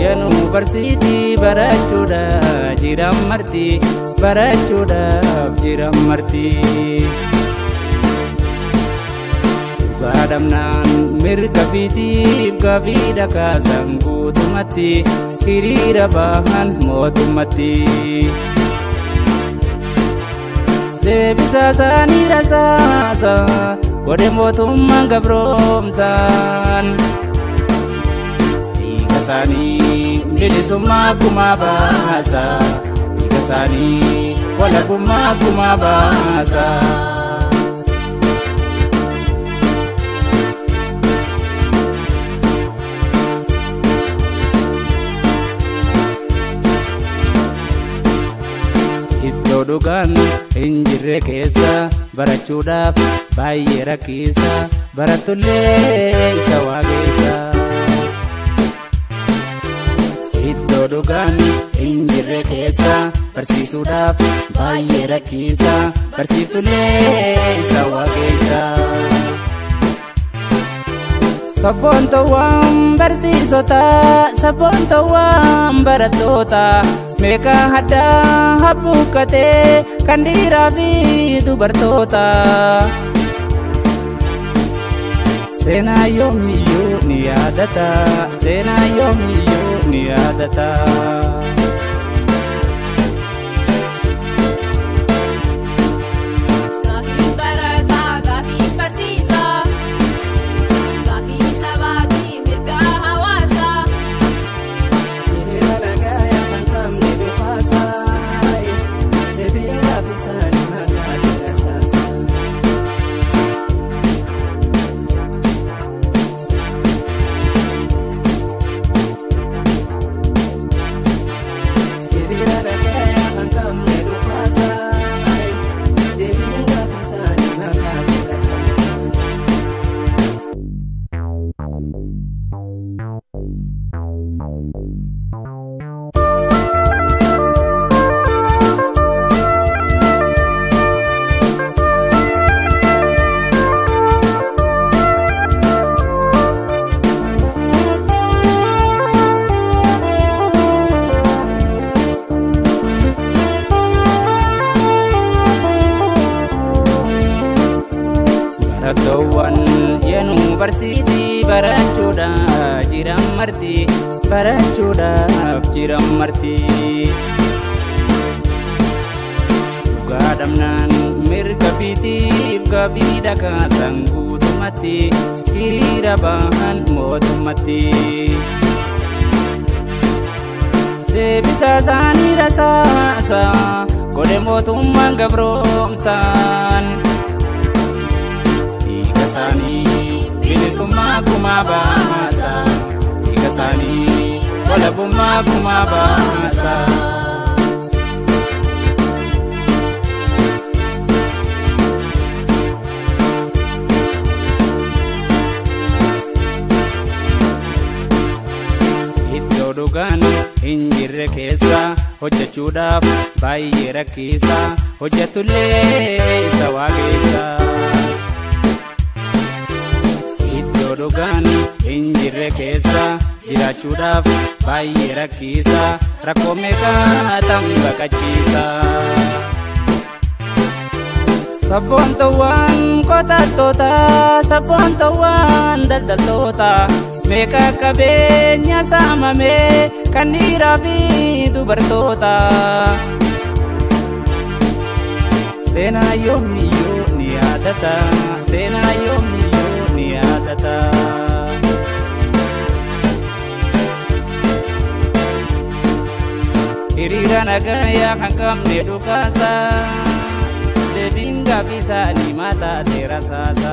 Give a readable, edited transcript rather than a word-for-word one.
Yuunivarsiitii barachuudhaaf jiran marti, barachuudhaaf jiran marti. Dhugaadhamnaan mirga fiitiif gaaffii kaasan guutumatti hiriira bahan mootummatti. Deebisaa isaanii rasaasa godhe mootummaan gabroomsaan. Dhiiga isaanii bilisummaa gumaa baasa. Dhiiga isaanii walabummaa gumaa baasa. Iddoo dhugaan hin jirre keessa barachuudhaaf baay'ee rakkisa, barattullee isa waaqessa. Iddoo dhugaan hin jirre keessa barsiisuudhaaf baay'ee rakkisa, barsiiftullee isa waaqessa. Sabboontawwan barsiisota, sabboontawwan barattoota, meeqa haddaa habbuuqqatee kan dhiiraa fi dubartoota. Seenaa yoomiyyuu ni yaadata, seenaa yoomiyyuu ni yaadata. Gaaffii barataa, gaaffii barsiisaa, gaaffii sabaatii mirga hawaasaa. Hiriira nagaa kan qabne dhufaasaa, deebiin gaaffii isaanii maqaa dheeraasaa. Hiriira nagaa kan qabne dhufaasaa, deebiin gaaffii isaanii maqaa dheeraasaa. Barattoowwan yuunivarsiitii barachuudhaaf jiran marti, barachuudhaaf jiran marti. Dhugaadhamnaan mirga fiitiif gaaffii kaasan guutumatti hiriira bahan mootummatti. Deebisaa isaanii rasaasa godhe mootummaan gabroomsaan. Dhiiga isaanii bilisummaa gumaa baasa. Dhiiga isaanii walabummaa gumaa baasa. Iddoo dhugaan hin jirre keessa hojjechuudhaaf baay'ee rakkisa, hojjetullee isa waaqessa. Iddoo dhugaan hin jirre keessa jiraachuudhaaf baay'ee rakkisa, rakkoo meeqa tam baqachiisa. Sabboontawwan qotattoota, sabboontawwan daldaltoota, meeqa qabeenya saamame kan dhiiraa fi dubartoota. Seenaa yoomiyyuu ni yaadata, seenaa yoomiyyuu ni yaadata. Hiriira nagayaa kan qabne dhukaasa, deebiin gaaffii isaanii mataa rasaasa.